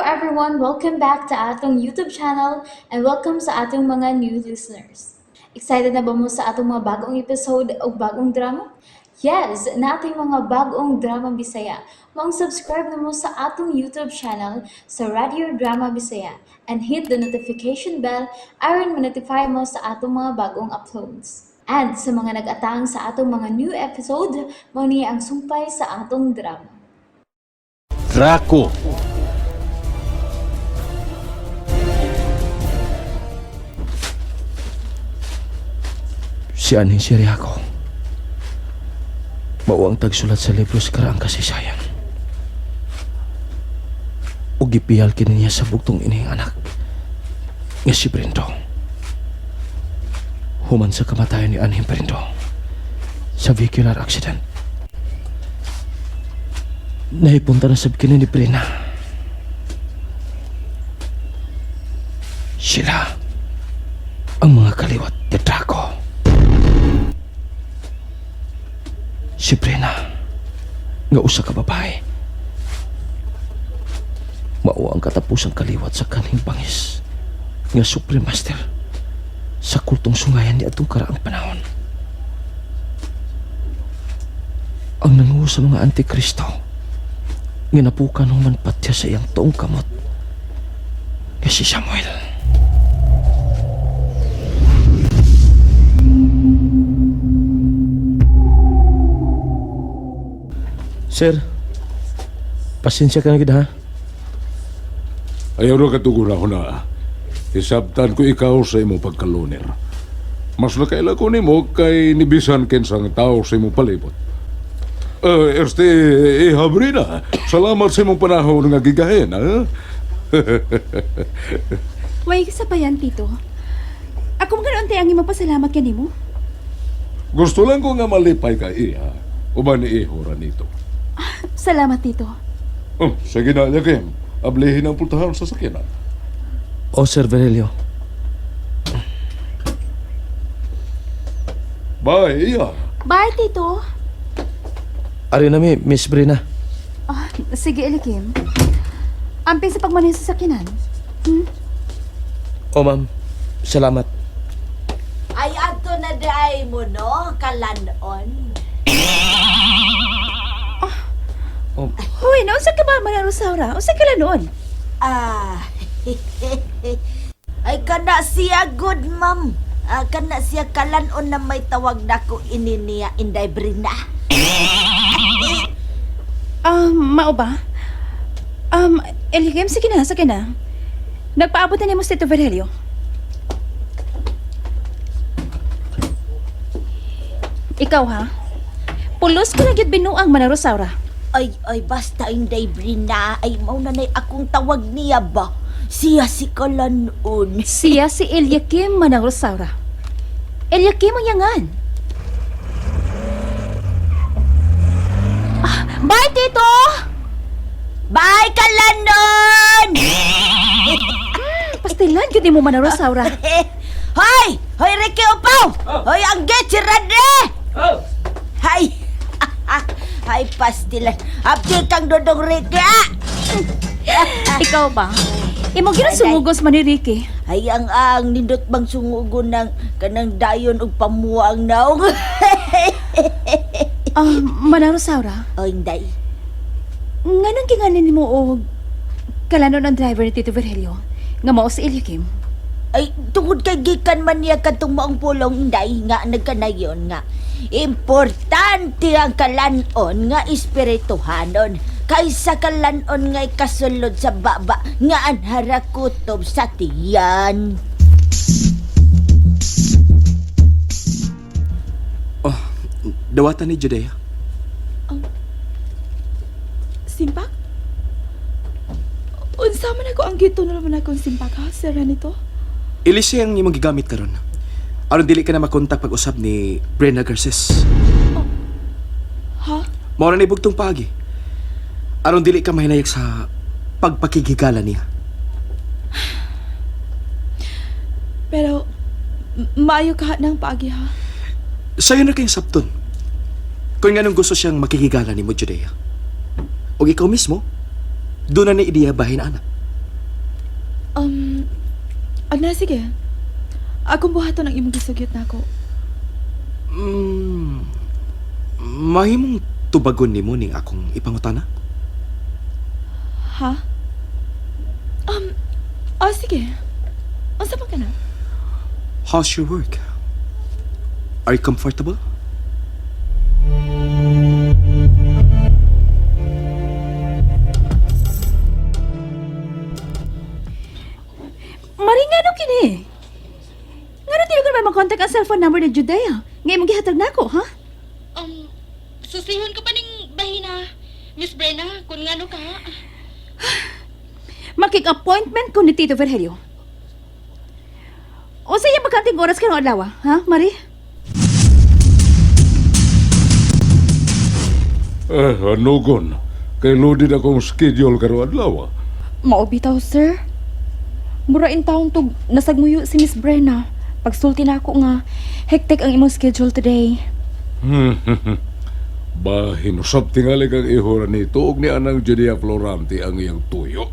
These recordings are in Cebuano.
everyone! Welcome back to atong YouTube channel and welcome sa atong mga new listeners. Excited na ba mo sa atong mga bagong episode o bagong drama? Yes, nating mga bagong drama Bisaya. Maong subscribe na mo sa atong YouTube channel sa Radio Drama Bisaya and hit the notification bell aron ma-notify mo sa atong mga bagong uploads. And sa mga nag-atang sa atong mga new episode, mao ni ang sumpay sa atong drama. Draco. Si Aning Siriaco. Mao ang tagsulat sa libro sa karaang kasaysayan. Ug gipiyal kini niya sa bugtong ining anak nga si Brendo. Human sa kamatayan ni Anhing Brendo sa vehicular accident. Naipunta na sab kini ni Brina. Sila ang mga kaliwat ni Draco. Si Brina nga usa ka babae. Mao ang katapusang kaliwat sa kanhing bangis nga Supreme Master sa kultong sungayan ni atong karaang panahon. Ang nanguho sa mga antikristo nga napukan human patya sa iyang tuong kamot nga si Samuel. Sir, pasensya ka na gid ha. Ayaw ra katugon ako na. Isabtan ko ikaw sa imong pagkaluner. Mas nakaila ko nimo kay nibisan kinsang tao sa imong palibot. Este, ihabrina. Salamat sa imong panahon nga gigahin, ha? Way sa bayan, Tito. Ako man ganoon ang imong pasalamat kanimo. Gusto lang ko nga malipay ka, iha. Uban ni iho ra nito. Salamat, Tito. Oh, sige na, Yakim. Ablihin ang pultahan sa sakyanan. O Sir Virgilio, Bye, iha. Bye, Tito. ari na mi, Miss Brina. Ah, sige, Elikim. Amping sa pagmaneho sa sakyanan. O ma'am, salamat. Ay, adto na di mo, no? Kalanon. Oh, Hoy, naunsa ka ba, Manang Rosaura? Unsa ka lang noon? Ah, ay, kana siya good, ma'am. Ah, kana siya kalanon na may tawag nako ini niya, Inday Brina. Mao ba? Elikim, sige na, sige na. Nagpaabot na nimo si Tito Virgilio. Ikaw ha? Pulos ko na gyud binuang Manang Rosaura. Ay, ay, basta Inday Brina. Ay, mau na na'y akong tawag niya ba? Siya si kalanon. Siya si Eliakim Manang Rosaura. Eliakim ang yangan. Ah, bye, Tito! Bye, kalanon! Pastilan, yun mo Manang Rosaura. Hoy! Hoy, Ricky Upaw! Hoy, ang gate, si Radre! Hay! Hay, pastilan. Abdi kang dodong Ricky, ah! Ikaw ba? Imo ginasumugos man ni Ricky. Ay, ang nindot bang sungugo ng kanang dayon og pamuang naong. Ah, Manang Rosaura, oh, inday. nganong kinganin nimo og kalanon ang driver ni Tito Virgilio nga mao si Eliakim? Ay, tungod kay gikan man niya katong maong pulong inday nga nagkanayon nga. Importante ang kalanon nga espirituhanon kaysa kalanon nga ikasulod sa baba nga anhara kutob sa tiyan. Oh, dawatan ni Judea. Simpak? Unsa man ako ang gitunol man akong simpak ha, Sir Renito? Elise ang imong gigamit karon. Aron dili ka na makontak pag-usab ni Brenda Garces. Ha? Mao ra ni bugtong paagi. Aron dili ka mahinayak sa pagpakighigala niya. Pero maayo ka ng paagi ha. Sayo na kayong sabton. Kung nganong gusto siyang makikigala ni mo, Judea. O ikaw mismo, doon na ni ideya bahin anak. Agna, sige. Akong buhaton ang imong gisugyot nako. Mahimong tubagon nimo ning akong ipangutana? Ha? Oh, sige. Unsa man ka na? How's your work? Are you comfortable? Mari nga no kini. Ngano dili ko naman makontak ang cellphone number ni Judea? Nga imong gihatag nako, ha? Susihon ka pa ning bahina, Miss Brenna, kung ngano ka. Makik-appointment ko ni Tito Virgilio. O sa iya magkanting oras karong adlaw, ha, Mari? Eh, anugon. Kay loaded akong schedule karong adlaw. Mao bitaw, sir. Mura in taong tug nasagmuyo si Miss Brenna. Pagsulti na ako nga, hectic ang imong schedule today. Bahin usab tingali kang ihura nito og ni anang Judea Florante ang iyang tuyo.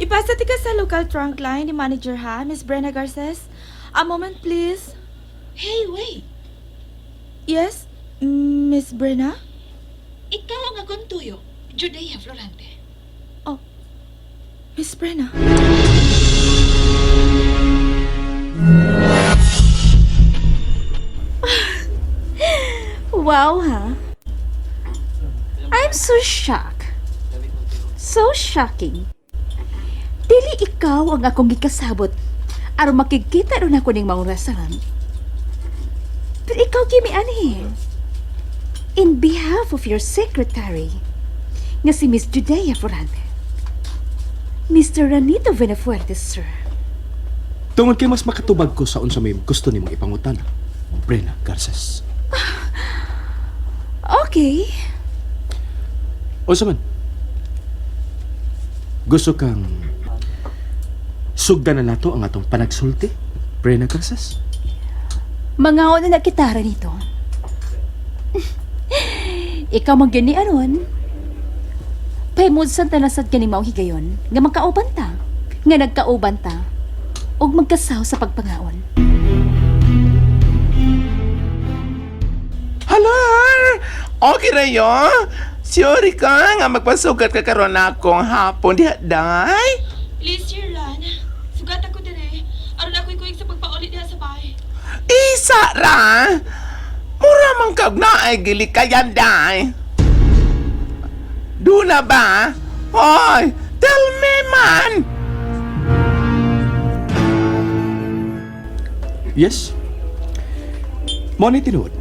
Ipasa ti ka sa local trunk line ni manager ha, Miss Brenna Garces. A moment, please. Hey, wait. Yes, Miss Brenna? Ikaw ang akong tuyo, Judea Florante. Miss Brenna? Wow, ha? I'm so shocked. So shocking. Dili ikaw ang akong gikasabot aron makikita ron ako ning maong restaurant. Pero ikaw kimi ani. In behalf of your secretary, nga si Miss Judea Florante. Mr. Ranito Venafuerte, sir. Tungod kay mas makatubag ko sa unsa may gusto nimong ipangutana, Brenna Garces. Okay. Unsa man? Gusto kang sugdan na nato ang atong panagsulti, Brenna Garces? Mangaon na kita nito. Ikaw man gyud ni aron. Paimudsan ta na sad kini mao higayon nga magkauban ta, nga nagkauban ta ug magkasaw sa pagpangaon. Hala! Okay ra yo. Sorry ka nga magpasugat ka karon akong hapon diha day. Please, Shirlan. Sugat ako dire. Aron ako'y kuig sa pagpaulit diha sa bahay. Isa ra. Mura man kag naay gilikayan day. Duna ba? Hoy, tell me man. Yes. Mo ni tinuod.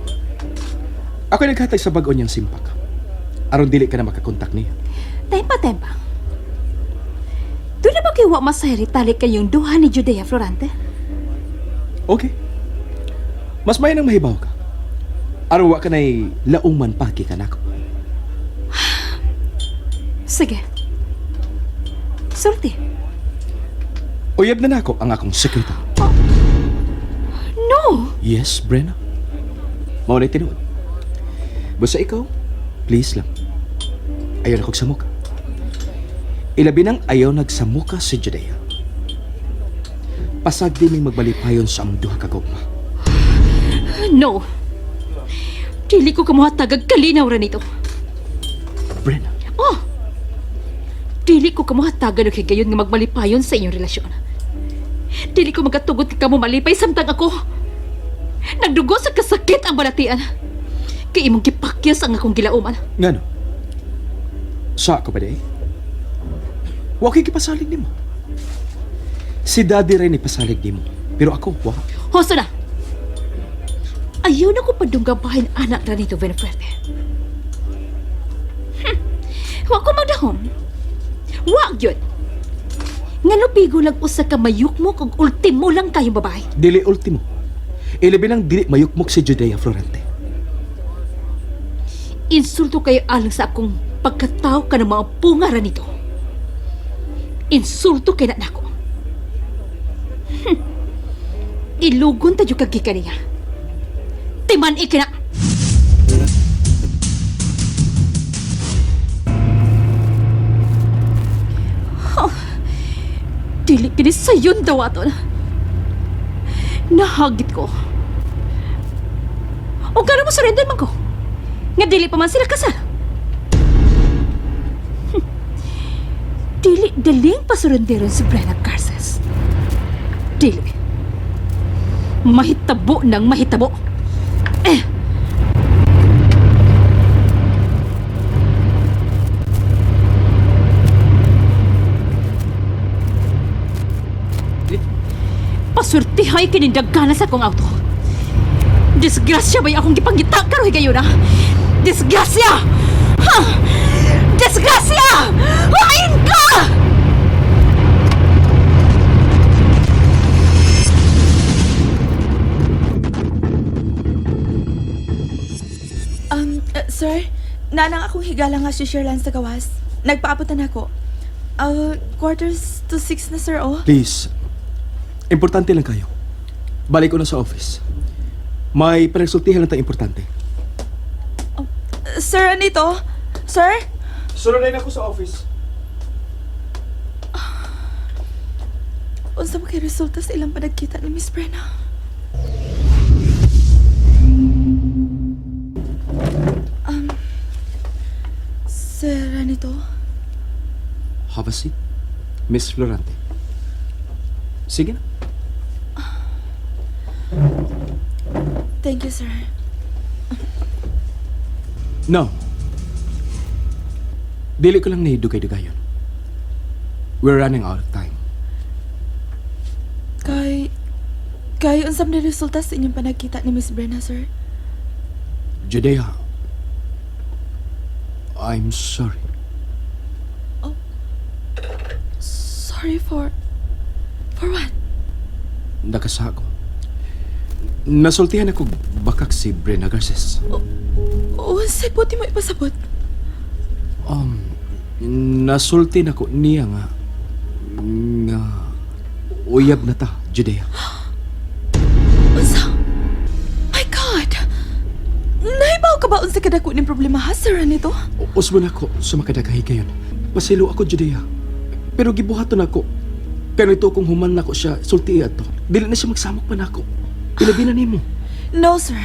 Ako naghatag sa bag-o niyang simpak. Aron dili ka na makakontak niya. Tempa tempa. Doon na ba kayo wa masayri talik kayong duha ni Judea Florante? Okay. Mas may nang mahibaw ka. Aron wa ka na'y lauman pa ka nako. Sige. Sulti. Uyab na nako ang akong sekreto. No! Yes, Brenna. Mao na tinuod. Basta ikaw, please lang. Ayaw na kog samuka. Ilabi nang ayaw nagsamuka si Judea. Pasag di ming magbalipayon sa among duha ka gugma. No! Dili ko kamuhatag kalinaw ra nito. Brenna, Oh! Dili ko kamuhatagan og higayon nga magmalipayon sa inyong relasyon. Dili ko magatugot nga kamo malipay samtang ako. Nagdugo sa kasakit ang balatian. Kay imong gipakyas ang akong gilauman. ngano? Sa ako ba di? Wa ko'y gipasalig nimo. Si Daddy rin ipasalig nimo. Pero ako, wa. Hosto na! Ayaw na ko padunggabahin anak na nito, Benefuerte. Wa ko magdahom. Wa gyud. Ngano pigo lang usa ka mayukmok ug ultimo lang kayong babae. Dili ultimo. Ilabi lang dili mayukmok si Judea Florente. Insulto kayo alang sa akong pagkatao ka ng mga pungara nito. Insulto kay na nako. Ilugon tayo kag niya. Timan ikina. Kini sayon dawaton. Nahagit ko. O gano'n mo surrender man ko? Nga dili pa man sila kasal. Dili daling pasurenderon si Brenna Garces. Dili. Mahitabo ng mahitabo. Eh! Pasurtihay kinindagkana sa akong auto. Disgrasya ba'y akong gipangita karoy kayo na? Disgrasya! Ha! Disgrasya! Hain ka! Sir, nanang akong higala nga si Sherlan sa gawas. Nagpaabot na nako. 5:45 na, sir, oh. Please, importante lang kayo. Balik ko na sa office. May pinagsultihan lang tayong importante. Sir, ano ito? Sir? Sunod na ako sa office. Unsa mo kay resulta sa ilang panagkita ni Miss Brenna? Sir, ano ito? Have a seat, Miss Florante. Sige na. Thank you, sir. No. Dili ko lang nahidugay-dugayon. We're running out of time. Kay unsa man resulta sa inyong panagkita ni Miss Brenna, sir? Judea, I'm sorry. Sorry for... For what? Nakasago. Nasultihan ako bakak si Brenna Garces. Unsay buti mo ipasabot? Nasulti nako niya nga nga uyab na ta, Judea. Unsa? My God! Nahibaw ka ba unsa kadako ning problema ha, sir, nito? Usbon ako sa makadagahi kayon. Pasilo ako, Judea. Pero gibuhaton ako. Pero ito kung human nako siya, sulti ato. Dili na siya magsamok pa nako. Ilabi na nimo. No, sir.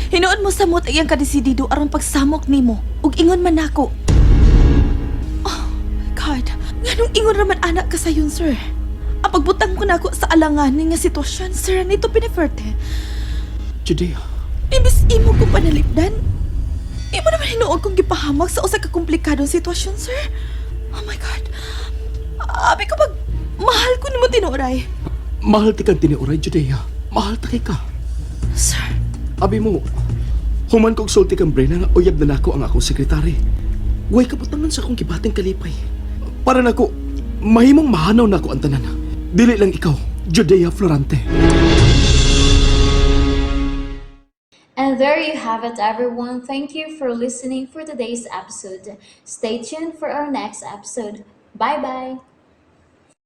Hinuon mo samot ang iyang kadesidido aron pagsamok nimo ug ingon man nako. Oh, my God. Nganong ingon raman anak ka sayon, sir? Ang pagbutang ko nako sa alanganin nga sitwasyon, sir, nito pineferte. Judea, Imbis imo kong panalipdan. Imo naman hinuon kong gipahamak sa usa ka komplikadong sitwasyon, sir. Oh my God. Abi ko pag mahal ko nimo tinuoray. Mahal ti kang tinuoray, Judea. Mahal ta kay ka. Sir, Abi mo, human kog sulti kang Brenna nga uyab na nako ang akong sekretary. Way kabutangan sa akong gibating kalipay. Para nako, mahimong mahanaw nako ang tanan. Dili lang ikaw, Judea Florante. And there you have it, everyone. Thank you for listening for today's episode. Stay tuned for our next episode. Bye bye.